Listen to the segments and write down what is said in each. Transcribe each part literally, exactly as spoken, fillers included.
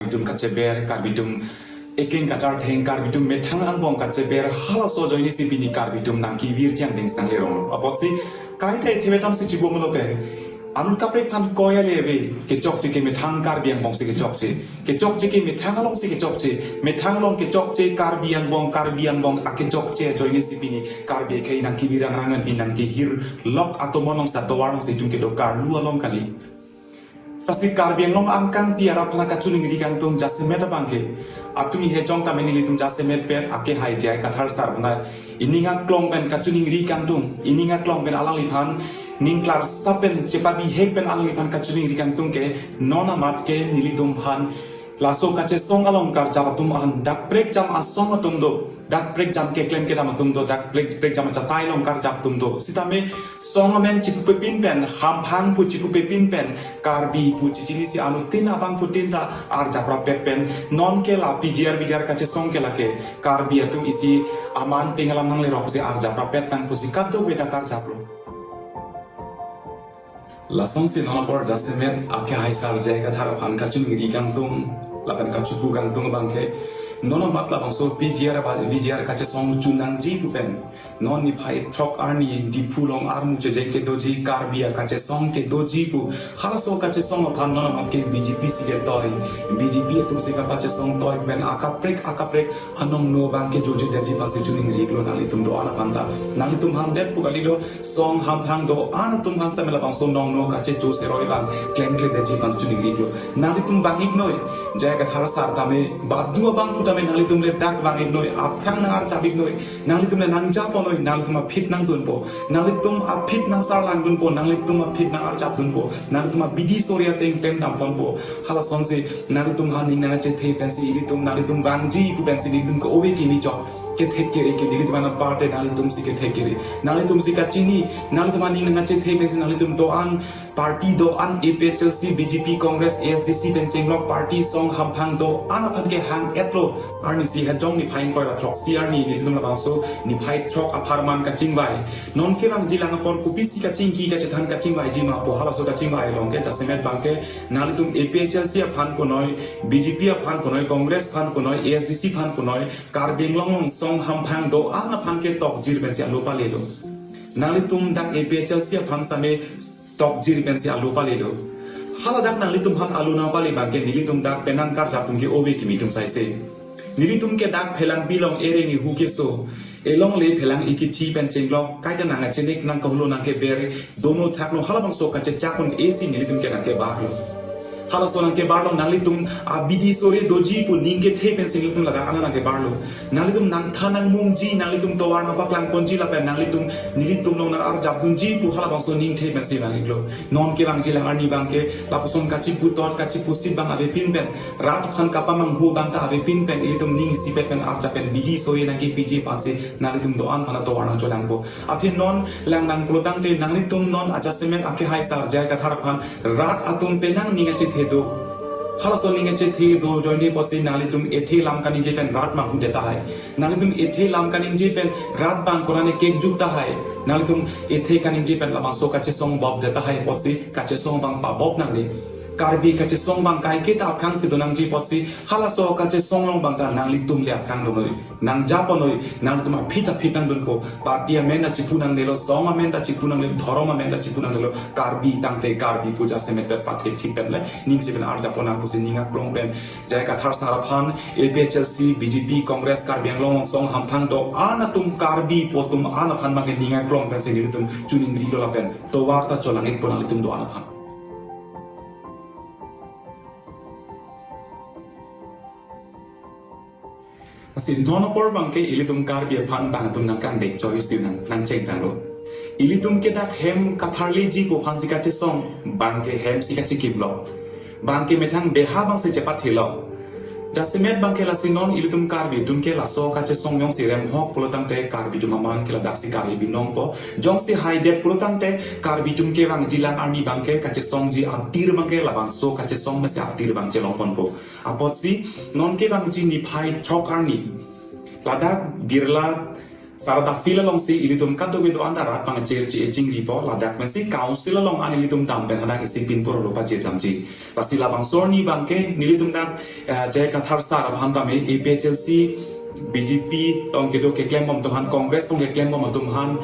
atum kacheber, Karbi atum ekeng katartheng, Karbi atum methang angbong kacheber, halaso ajoinesi pini Karbi atum nangkevir jang ding sang lerong. Apotsi kaita thebetam si chibo melo ke. Anut kaprek aphan koya leve, kechokche ke methang Karbi angbong si kechokche. Kechokche ke methang along si kechokche. Methang along kechokche Karbi angbong, Karbi angbong akechokche ajoinesi pini Karbi akhei nangkevir angrang an pini nangkehir lok atomon along si atovar along si itum kedo karlu along kali. Lasi Karbi Anglong angkangpi arap aphan kachiningri kangtung jasemet abangke. Atum ihe jong tame nelitum jasemet pen akehai J I Kathar sir aphan ining aklong pen kachiningri kangtung, ining aklong pen alangliphan ning klarsap pen chepabihek pen alangliphan kachiningri kangtung ke non amat ke nelitum aphan laso kachesong along karjap atum aphan dak prekjam asong atum do, dak prekjam keklem kedam atum do, dak prek prekjam achatai along karjap atum do. Sitame song amen chipupepin pen, hamphang pu chipupepin pen, Karbi pu chichinisi anuttin abangphutin ta arjap rapet pen, non ke la P G R V G R kachesong ke lake Karbi atum isi aman pengalam nanglerok pusi arjap rapet nang pusi kadokave ta karjaplo. Lasonsi non apor jasemet akehai sir J I Kathar aphan kachiningri kangtung, lapen kachipu kangtung abangke. Non amat labangso P G R ba V G R kachesong chunangji pu pen. Non niphai throk arni Diphu along armu chejeng kedoji, Karbi akachesong kedoji pu. Halaso kachesong aphan non amat ke B J P si ketoi. B J P atum si kapachesong toi pen akaprek akaprek anong no abangke jojo derji aphansi chiningrilo nanglitum do-an aphan ta. Nanglitum aphan det pu kalilo, song hamphang do-an atum aphan sitame labangso nong no kachecho seroi abang klemkle derji aphansi chiningrilo. Nanglitum vang-iknoi, J I Kathar sir tame, badu abangphu tame nanglitum le dak vang-iknoi, aphrang nang-arjap-iknoi, nanglitum le nangjaponoi, nanglitum aphi nangdunpo, nanglitum aphi nangsarlangdunpo, nanglitum aphi nang-arjapdunpo, nanglitum abidi sori ateng pen damponpo. Halasonsi nanglitum aphan ning nangkachethe pensi ilitum, nanglitum vangji pu pensi nelitum ke-ove kimi chok. Kethek kere ke nelitum aphan aparte nanglitum si kethek kere. Nanglitum si kachini, nanglitum aphan ning nangkachethe pensi nanglitum do-an party do-an A P H L C, B J P, Congress, A S D C pen chenglok party song hamphang do-an aphan kehang-etlo. Arnisi hajong niphai ingkoi ra throksi arni nelitum labangso niphai throk apharman kachingvai. Non kevangjilang apor kopisi kachingki kachethan kachingvaiji ma pu halaso kachingvai along ke jasemet abangke nanglitum A P H L C aphan punoi, B J P aphan punoi, Congress aphan punoi, A S D C aphan punoi, Karbi Anglong along song hamphang do-an aphan ke tokjir pensi alo palelo. Nanglitum dak A P H L C aphan sitame tokjir pensi alo palelo. Hala dak nanglitum aphan alo nangpale abangke nelitum dak penang karjap atum ke-ove kimi atum saise. Nelitum ke dak Phelangpi along ereng ehu keso. Elongle phelang ekithi pen chenglok, kaita nangkachenek nangkaholo nangkeber, dono thakno halabangso kachechak un-esi nelitum ke nangkebarlo. Halaso nangkebarlo nanglitum abidi sori doji pu ning kethe pensi nelitum ladak ana nangkebarlo. Nanglitum nangthan nangmungji, nanglitum tovar nangpaklangponji lapen nanglitum nelitum along nang-arjapdunji pu halabangso ningthe pensi nang-iklo. Non kevangjilang arni abangke lapuson kachiputot kachipusit abang avepin pen, rat aphan kapamanghu abang ta avepin pen, ilitum ning isipet pen arjap pen bidi sori nangkepiji aphansi nanglitum do-an aphan atovar nangcholangpo. Aphi non lang nang pulotangte nanglitum non ajasemet akehai sir J I Kathar aphan rat atum penang ning kachethe do. Halaso ning kachethe do ajoine apotsi nanglitum ethe lam kaningje pen rat manghu det tahai. Nanglitum ethe lam kaningje pen rat abang konane kekjuk tahai. Nanglitum ethe kaningje pen labangso kachesong bop det tahai apotsi kachesong abang pabop nangne. Karbi kachesong abang kaiketa aphrangsi donangji apotsi halaso kachesong along abang ta nanglitum le aphrang donoi. Nangjaponoi, nanglitum aphi ta aphi nangdunpo. Party amen ta chipu nangnelo, song amen ta chipu nangnelo, dhorom amen ta chipu nangnelo. Karbi tangte Karbi pu jasemet pen pathe thik pen le ningsi pen arjapon nang pusi ning aklong pen J I Kathar sir aphan, A P H L C, B J P, Congress, Karbi Anglong along song hamphang do-an atum Karbi pu atum an aphan abangke ning aklong pensi nelitum chiningrilo lapen tovar ta cholang-ikpo nanglitum do-an aphan. Lasi non apor abangke ilitum Karbi aphan abang atum nangkangdeng choice nang nangchengtanglo. Ilitum ke dak hem katharleji pu aphansi kachesong, abangke hem si kachikimlo. Abangke methang beha abangsi chepathelo. Jasemet abangke lasi non ilitum Karbi atum ke laso kachesong jongsi remhok pulotangte Karbi atum aman ke ladaksi Karbi Anglong po. Jongsi haidet pulotangte Karbi atum kevangjilang arni abangke kachesongji atir abangke labangso kachesong mesi atir abang chelongponpo. Apotsi non kevangji niphai throk arni ladak Birla Sarata field alongsi ilitum kadokave do-an ta rat pangchir chi chingripo, ladak pensi council along an ilitum dam pen hadak isi pinpur lo pajir damji. Lasi labangso arni abangke nelitum dak, eh, J I Kathar sir aphan tame A P H L C, B J P along kedo keklembom atum aphan, Congress along keklembom atum aphan,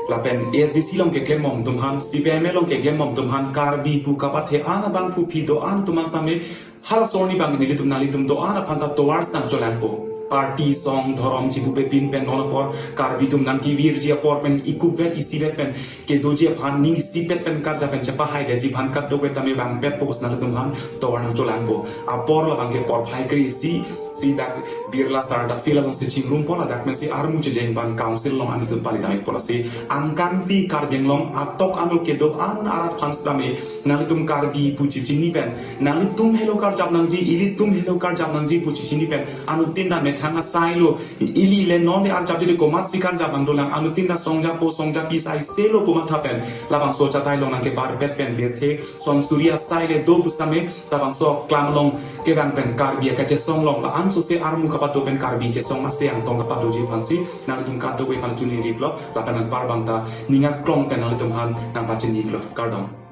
lapen A S D C along keklembom atum aphan, C P I M L along keklembom atum aphan, Karbi pu kapathe an abang phu phi do-an atum aphan tame halaso arni abang nelitum nanglitum do-an aphan ta towards nangcholangpo. Party, song, dhorom chipu pe pin pen non apor Karbi atum nangkevirji apor pen ikup vet isi vet pen kedoji aphan ning isipet pen karjap pen chepahaidetji aphan kadokave tame vangpetpo pusi nanglitum aphan tovar nangcholangpo. Apor labangke porphai kre-isi, si dak Birla Sarata field alongsi chingrumpo, ladak pensi armu chejeng abang council along an ilitum pali damikpo. Lasi angkangpi Karbi Anglong atok anu kedo-an arat aphan sitame nanglitum Karbi pu chichini pen, nanglitum helo karjap nangji, ilitum helo karjap nangji pu chichini pen, anuttin ta methang asai lo, ili le non le arjapji de komatsi karjap nangdolang, anuttin ta songjapo songjapi sai selo pu matha pen labangso achatai along nangkebarpet pen bethe son suri asai le do pusitame labangso aklam along kevang pen Karbi akachesong along la-an sose armu kapado pen Karbi chesong masi angtong kapadoji aphansi nanglitum kadokave aphan chuniriplo, lapen anpar abang ta ning aklong pen nanglitum aphan nangpachiniklong. Kardom.